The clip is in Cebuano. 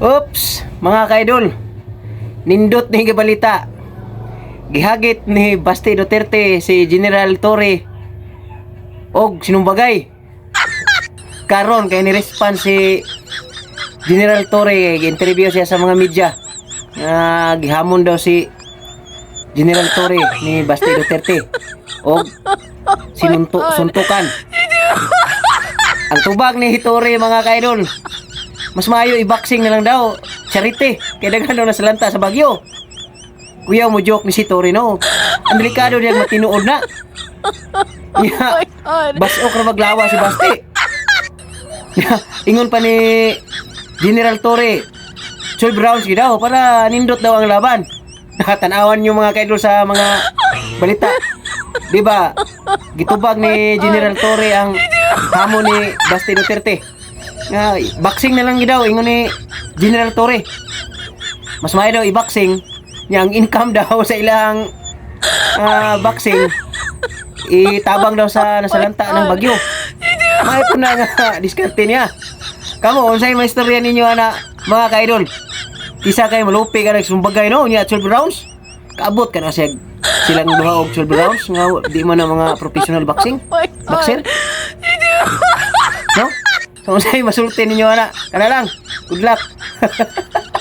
Oops, mga kaidol. Nindot ni balita. Gihagit ni Basti Duterte si General Torre og sinumbagay. Karon kay ni response si General Torre, gi-interview siya sa mga media nga gihamon daw si General Torre ni Basti Duterte og suntukan. Ang tubag ni Torre, mga kaidol, mas maayo i-boxing na lang daw. Charity. Kay daghan daw nasalanta sa bagyo. Kuya mo joke ni si Torre, no. Ang delikado diya, matinuod na. Yeah. Basok ra maglawa si Basti. Yeah. Ingon pa ni General Torre, 12 rounds gyud daw para nindot daw ang laban. Tanawan niyo, mga kaidol, sa mga balita. Di ba? Gitubag ni General Torre ang hamon ni Basti Duterte. Nga boxing na lang gyud daw ingon ni General Torre. Mas maayo daw i-boxing niya, ang income daw sa ilang boxing itabang daw sa nasalanta ng bagyo. Maayo po na nga diskarte niya. Kamo, unsay may istorya ninyo ana, mga kaidol? Isa kay malupi ka nagsumbagay, no, niya 12 rounds. Kaabot ka na siya silang duha og 12 rounds nga di man na mga professional boxing. Boxer. No? So unsay masulti ninyo ana? Kana lang. Good luck.